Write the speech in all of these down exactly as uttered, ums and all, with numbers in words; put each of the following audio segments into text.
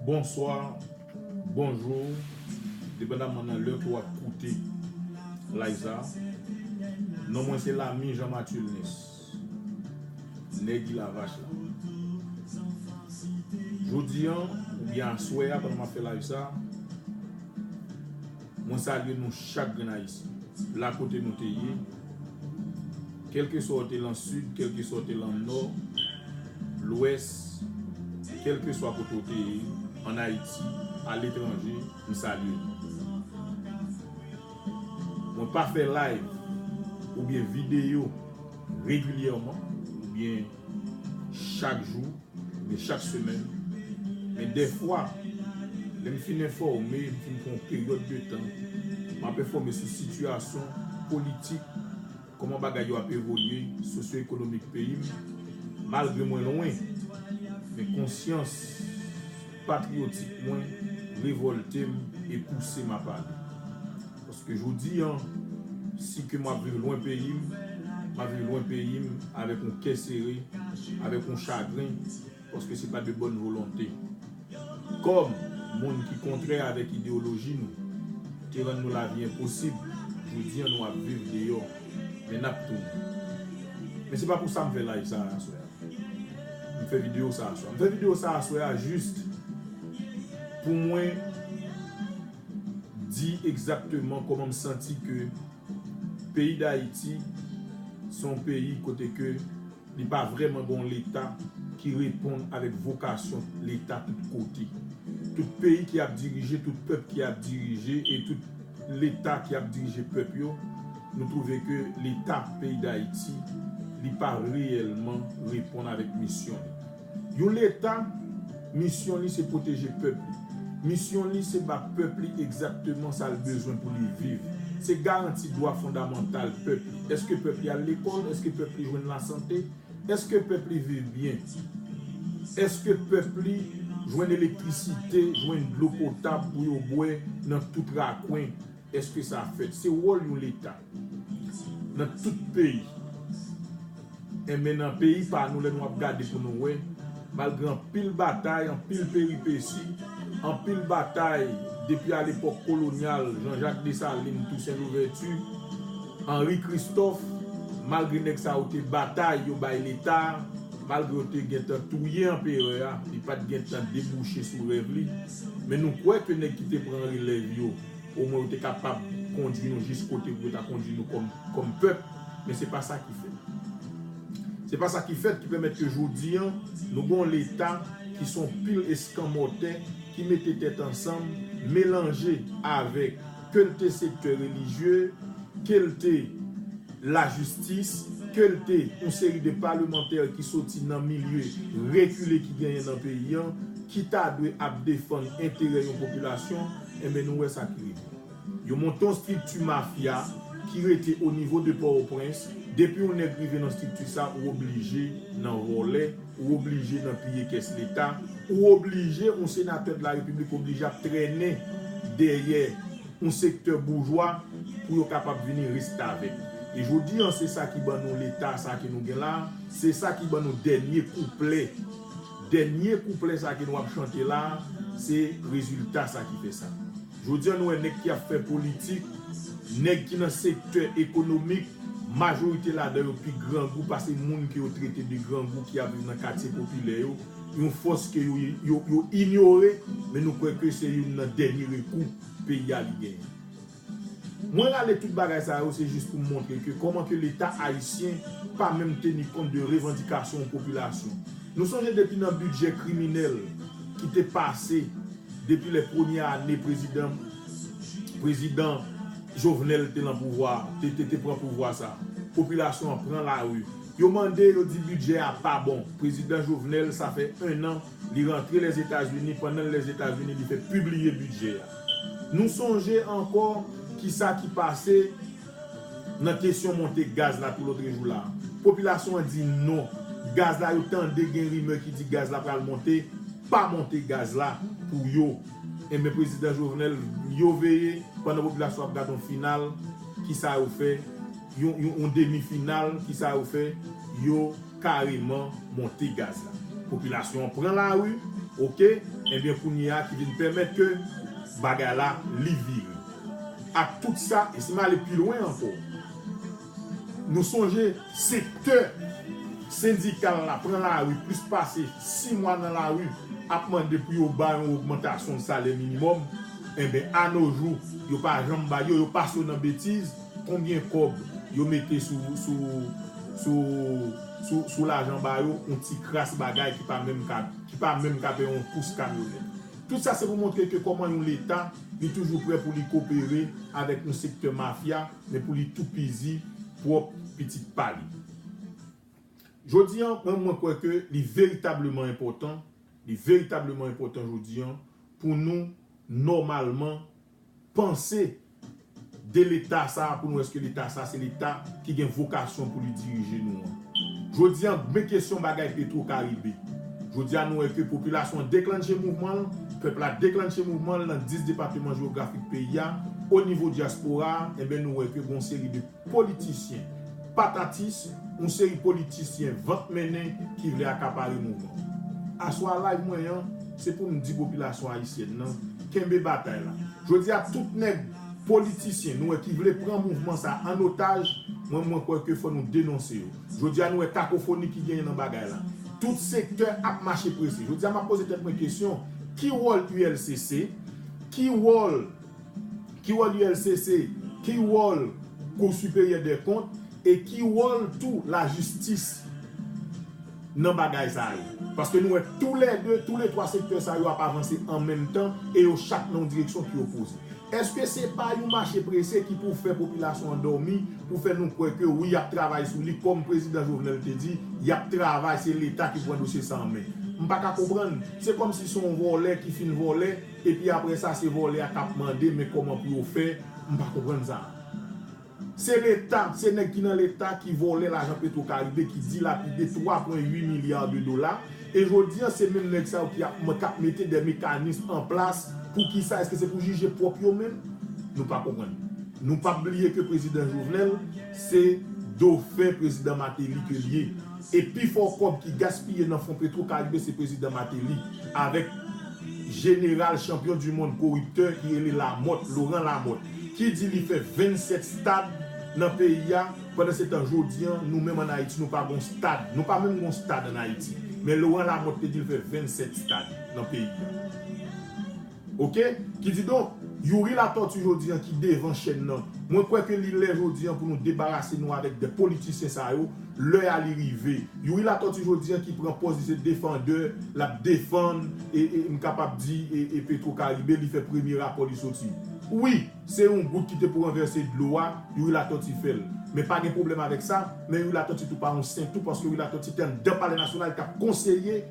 Bonswa, bonjou, depandaman nan lè ke w ap koute live sa. Non mwen se Lami Jean Mathieu Ness, nèg Ilavach la. Jodi an, oubyen aswè a, pandan m ap fè live sa, mwen salye nou chak grenn Ayisyen, la kote nou te ye, kèlkeswa w te lan Sid, kèlkeswa w te lan Nò, Lwès, kèlkeswa kote w te ye, ann Ayiti, aletranje, m salye nou. Mwen pa fè live oubyen videyo regilyèman, oubyen chak jou, oubyen chak semèn. Men dèfwa, lè m fin enfòme, m fin pran yon peryòd de tan, m ap enfòme sou sitiyasyon politik, kòman bagay yo ap evolye, sosyo-ekonomik peyi m, malgre mwen lwen, men konsyans patriyotik mwen revòlte m e pouse m a pale. Paske jodi an, si ke m ap viv lwen peyi m, m ap viv lwen peyi m avèk yon kè sere, avèk yon chagren, paske se pa de bòn volonte. Kòm moun ki kontrè avèk ideyoloji nou te rann nou lavi enposib, jodi an nou ap viv deyò, men n ap tounen. Men se pa pou sa m fè live sa a aswè a. M fè videyo sa a aswè a. M fè videyo sa a aswè a jis pou mwen di egzakteman kòman m santi ke peyi Dayiti se yon peyi kote ke li pa vrèman gen yon Leta ki reponn avèk vokasyon Leta tout kote. Tout peyi ki ap dirije, tout pèp ki ap dirije e tout Leta ki ap dirije pèp yo, nou twouve ke Leta peyi Dayiti, li pa reyèlman reponn avèk misyon li. Yon Leta, misyon li se pwoteje pèp li. Misyon li se ba pèp li egzakteman sa l bezwen pou li viv. Se garanti dwa fondamantal pèp li. Èske pèp li al lekòl? Èske pèp li jwenn lasante? Èske pèp li viv byen? Èske pèp li jwenn elektrisite, jwenn dlo potab pou yo bwè nan tout rakwen? Èske sa fèt? Se wòl yon Leta nan tout peyi. Enben, nan peyi pa nou, lè nou ap gade pou nou wè, malgre anpil batay, anpil peripesi, anpil batay depi alepòk kolonyal, Jean-Jacques Dessalines, Toussaint Louverture, Henri Christophe, malgre nèg sa yo te batay, yo bay Leta, malgre yo te gentan touye anperè a, li pa t gentan debouche sou rèv li. Men nou kwè ke nèg ki te pran relèv yo, omwen yo te kapab kondui nou jis kote pou yo ta kondui nou kòm, kòm pèp, men se pa sa ki fèt. Se pa sa ki fèt ki pèmèt ke jodi an, nou gen yon Leta ki se yon pil eskanmòtè ki mete tèt ansanm, melanje avèk ke l te sektè relijye, ke l te lajistis, ke l te yon seri de palemantè ki soti nan milye rekile ki genyen nan peyi an, ki ta dwe ap defann enterè yon popilasyon, enben nou wè sa ki rive. Yo monte yon estrikti mafya ki rete o nivo de Pòtoprens. Depi yon nèg rive nan estrikti sa, ou oblije nan vòlè, ou oblije nan piye kès Leta, ou oblije yon senatè de la Repiblik oblije ap trennen dèyè yon sektè boujwa pou yo kapab vini restavèk. E jodi an, se sa ki ban nou Leta sa ke nou gen la, se sa ki ban nou dènye kouplè. Dènye kouplè sa ke nou ap chante la, se rezilta sa ki fè sa. Jodi an, nou wè nèg ki ap fè politik, nèg ki nan sektè ekonomik, majorite ladan yo pi grangou pase moun ke yo trete de grangou ki ap viv nan katye popilè yo, yon fòs ke yo, yo, yo inyore, men nou kwè ke se youn nan dènye rekou peyi a li genyen. Mwen rale tout bagay sa yo, se jis pou m montre ke kòman ke Leta ayisyen pa menm teni kont de revandikasyon yon popilasyon. Nou sonje depi nan bidjè kriminèl ki te pase depi lè premye ane prezidan, prezidan Jovenel te lan pouvwa, te, te, te pran pouvwa sa. Popilasyon an pran lari. Yo mande, yo di bidjè a pa bon. Prezidan Jovenel, sa fè en an, li rantre Lèzetazini, pandan l Lèzetazini, li fè pibliye bidjè a. Nou sonje ankò kisa ki pase nan kesyon monte gaz la tou lotrejou la. Popilasyon an di non. Gaz la, yo tande gen rimè ki di gaz la pral monte, pa monte gaz la pou yo. Enben, prezidan Jovenel, yo veye, pandan popilasyon ap gade yon final, kisa yo fè? Yon, yon, yon demi final, kisa yo fè? Yo kareman monte gaz la. Popilasyon an pran lari, Oke? Ebyen, kounye a ki vin pèmèt ke bagay la li vire. Ak tout sa, e si m ale pi lwen ankò, nou sonje sektè sendikal la pran lari plis pase sis mwa nan lari ap mande pou yo ba yon ogmantasyon salè minimòm. Enben, anojou, yo pa janm ba yo, yo pase yo nan betiz. Konbyen kòb yo mete sou, sou, sou, sou, sou lajan ba yo, yon ti kras bagay ki pa menm ka, ki pa menm ka peye yon kous kamyonèt. Tout sa se pou montre ke kòman yon Leta, li toujou prè pou li kopere avèk yon sektè mafya, men pou li toupizi pwòp pitit pa li. Jodi a, mwen, mwen kwè ke li veritableman enpòtan, li veritableman enpòtan jodi a pou nou nòmalman panse de Leta sa a pou nou wè èske Leta sa a se Leta ki gen vokasyon pou li dirije nou an. Jodi a, men kesyon bagay Petro Karibe. Jodi a, nou wè ke popilasyon an deklanche mouvman l, pèp la deklanche mouvman l nan dis depatman jewografik peyi a, o nivo dyaspora a, enben nou wè ke gon seri de politisyen, patatis, yon seri politisyen vant mennen ki vle akapare mouvman. Aswè a live mwen an, se pou m di popilasyon ayisyèn nan, kenbe batay la. Jodi a, tout nèg politisyen nou wè ki vle pran mouvman sa an otaj, mwen, mwen kwè ke fò nou denonse yo. Jodi a, nou wè kakofoni ki genyen nan bagay la. Tout sektè ap mache prese. Jodi a, m ap poze tèt mwen kesyon, ki wòl U L C C, ki wòl, ki wòl U L C C, ki wòl Cour supérieure des comptes e ki wòl tou lajistis nan bagay sa yo? Paske nou wè toulède, toulètwa sektè sa yo ap avanse an menm tan e yo chak nan yon direksyon ki opoze. Èske se pa yon mache prese ki pou fè popilasyon an dòmi, pou fè nou kwè ke wi, y ap travay sou li, kòm prezidan Jovenel te di, y ap travay, se Leta ki pran dosye sa an men? M pa ka konprann. Se kòmsi se yon vòlè ki fin vòlè, epi apre sa, se vòlè a k ap mande, men kòman pou yo fè, m pa konprann sa. Se Leta, se nèg ki nan Leta ki vòlè lajan Petro Karibe, ki dilapide twa pwen uit milya de dola. E jodi a, se menm nèg sa yo ki ap, k ap mete de mekanis an plas. Poukisa? Èske se pou jije pwòp yo menm? Nou pa konprann. Nou p ap bliye ke prezidan Jovenel, se dofen prezidan Martelly ke l ye. E pifò kòb ki gaspiye nan fon Petro Karibe, se prezidan Martelly, avèk jeneral chanpyon di mond koriptè ki rele Lamothe, Laurent Lamothe, ki di li fè vennsèt stad nan peyi a. Pandan se tan, jodi a, nou menm ann Ayiti, nou pa gon stad. Nou pa menm gon stad ann Ayiti. Men Laurent Lamothe te di l fè vennsèt stad nan peyi a. Oke? Kididonk, Youri Latortue jodi a ki devan chèn nan, mwen kwè ke li lè jodi a pou nou debarase nou avèk de politisyen sa yo. Lè a li rive. Youri Latortue jodi a ki pran pòz li se defandè, l ap defann, e, e, m kapab di, e, e Petro Karibe, li fè premye rapò li soti. Wi, se yon gout ki te pou ranvèse dlo a, Youri Latortue fè l. Men pa gen pwoblèm avèk sa, men Youri Latortue tou pa yon sen tou, paske Youri Latortue te anndan Palè Nasyonal, li t ap konseye,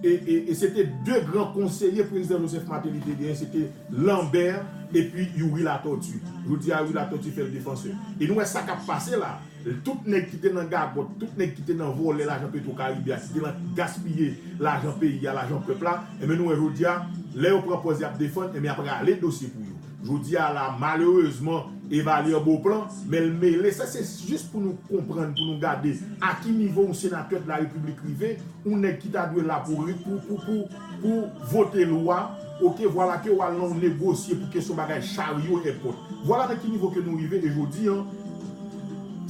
e, e, e se te de gran konseye prezidan Joseph Martelly te genyen, se te Lambert epi Youri Latortue. Jodi a, Youri Latortue fè l defansè. E nou wè sa k ap pase la. Tout nèg ki te nan gagòt, tout nèg ki te nan vòlè lajan Petro Karibe a, ki te nan gaspiye lajan peyi a, lajan pèp la, enben nou wè jodi a, lè yo pran pòz y ap defann, enben y ap rale dosye pou yo. Jodi a la, malerezman, Evalye Beauplan, men l mele. Sa se jis pou nou konprann, pou nou gade a ki nivo yon senatè de la repiblik rive, yon nèg ki ta dwe la pou, pou, pou, pou, pou vote lwa, oke, vwala ke w al nan yon negosye pou kesyon bagay charyo èpòt. Vwala nan ki nivo ke nou rive, e jodi a,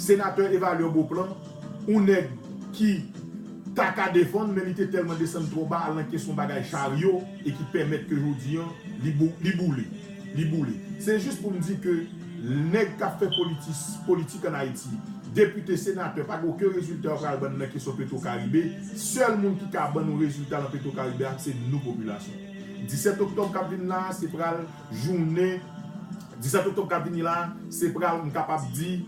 senatè Evalye Beauplan, yon nèg ki ta ka defann, men li te tèlman desann twò ba, al nan kesyon bagay charyo, e ki pèmèt ke jodi a, li bou-, li boule. Li boule. Se jis pou m di ke nèg k ap fè politis-, politik ann Ayiti, depite, senatè, pa gen okenn rezilta yo pral ban n nan kesyon Petro Karibe. Sèl moun ki ka ban nou rezilta nan Petro Karibe a, se nou popilasyon. Disèt oktòb k ap vin la, se pral jounen, disèt oktòb k ap vini la, se pral, m kapab di,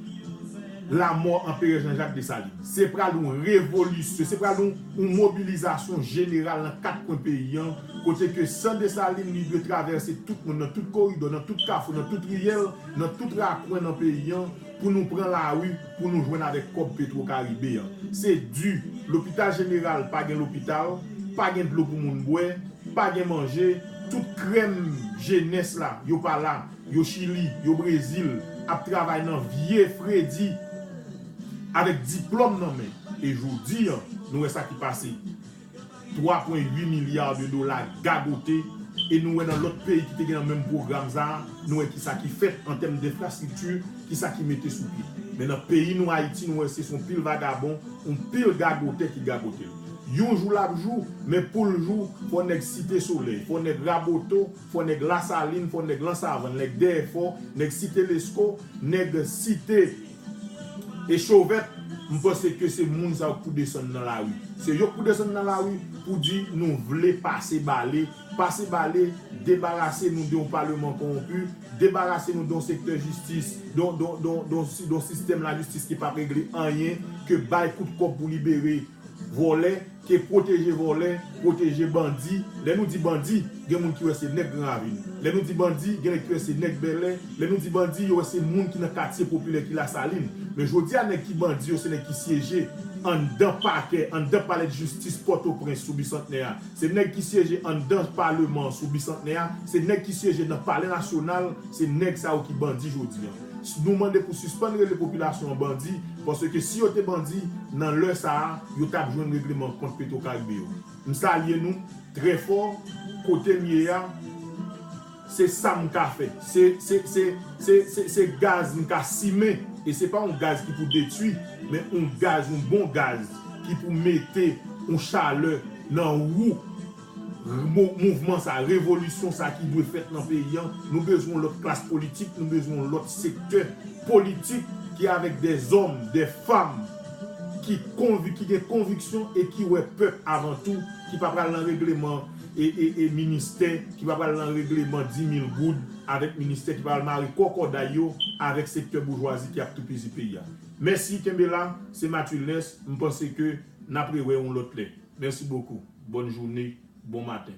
lamò Anperè Jean Jacques Dessalines. Se pral yon revolisyon, se pral yon, yon mobilizasyon jeneral nan kat kwen peyi a, kote ke san Dessalines li dwe travèse tout moun, nan tout koridò, nan tout kafou, nan tout riyèl, nan tout rakwen nan peyi a, pou nou pran lari, pou nou jwenn avèk kòb Petro Karibe a. Se di, lopital jeneral pa gen lopital, pa gen dlo pou moun bwè, pa gen manje, tout krèm jenès la, yo pa la, yo Chili, yo Brezil, ap travay nan vye fredi, avèk diplòm nan men. E jodi a, nou wè sa ki pase. twa pwen uit milya de dola gagote, e nou wè nan lòt peyi ki te gen nan menm pwogram sa a, nou wè kisa ki fèt an tèm denfrastrikti, kisa ki mete sou pye. Men nan peyi nou Ayiti, nou wè se yon pil vagabon, yon pil gagotè ki gagote l. Yon jou l ap jou, men pou l jou, fò nèg Site Solèy, fò nèg Raboto, fò nèg Lasalin, fò nèg Lansavann, nèg Dèyèfò, nèg Site Lesko, nèg Site e Chovèt, m panse ke se moun sa yo k pou desann nan lari. Se yo k pou desann nan lari pou di nou vle pase bale, pase bale, debarase nou de yon paleman kowonpi, debarase nou de yon sektè jistis, de yon, de yon, de yon, de yon si-, de yon sistèm lajistis ki p ap regle anyen, ke bay kout kòb pou libere vòlè, ke pwoteje vòlè, pwoteje bandi. Lè nou di bandi, gen moun ki wè se nèg Gran Ravin. Lè nou di bandi, gen nèg ki wè se nèg Bèlè. Lè nou di bandi, yo wè se moun ki nan katye popilè ki Lasalin. Men jodi a, nèg ki bandi yo, se nèg ki syeje anndan pakè, anndan palè de jistis Pòtoprens sou Bisantnè a. Se nèg ki syeje anndan paleman sou Bisantnè a. Se nèg ki syeje nan palè nasyonal. Se nèg sa yo ki bandi jodi a. Nou mande pou sispann rele popilasyon an bandi, paske si yo te bandi, nan lè sa a, yo t ap jwenn regleman kont Petwokaribe yo. M salye nou trè fò, kote m ye a, se sa m ka fè. Se, se, se, se, se, se gaz m ka simen, e se pa yon gaz ki pou detwi, men yon gaz, yon bon gaz, ki pou mete yon chalè nan wou mou-, mouvman sa, revolisyon sa ki dwe fèt nan peyi an. Nou bezwen yon lòt klas politik, nou bezwen yon lòt sektè politik ki avèk de zòm, de fanm ki konvi-, ki gen konviksyon e ki wè pèp avan tou, ki pa pral nan regleman e, e, e ministè, ki pa pral nan regleman dis mil goud avèk ministè, ki pral mare kòkòday yo avèk sektè boujwazi ki ap toupizi peyi a. Mèsi, kenbe la, se Mathurin Ness, m panse ke n ap rewè yon lòt lè. Mèsi bokou. Bòn jounen, bon maten.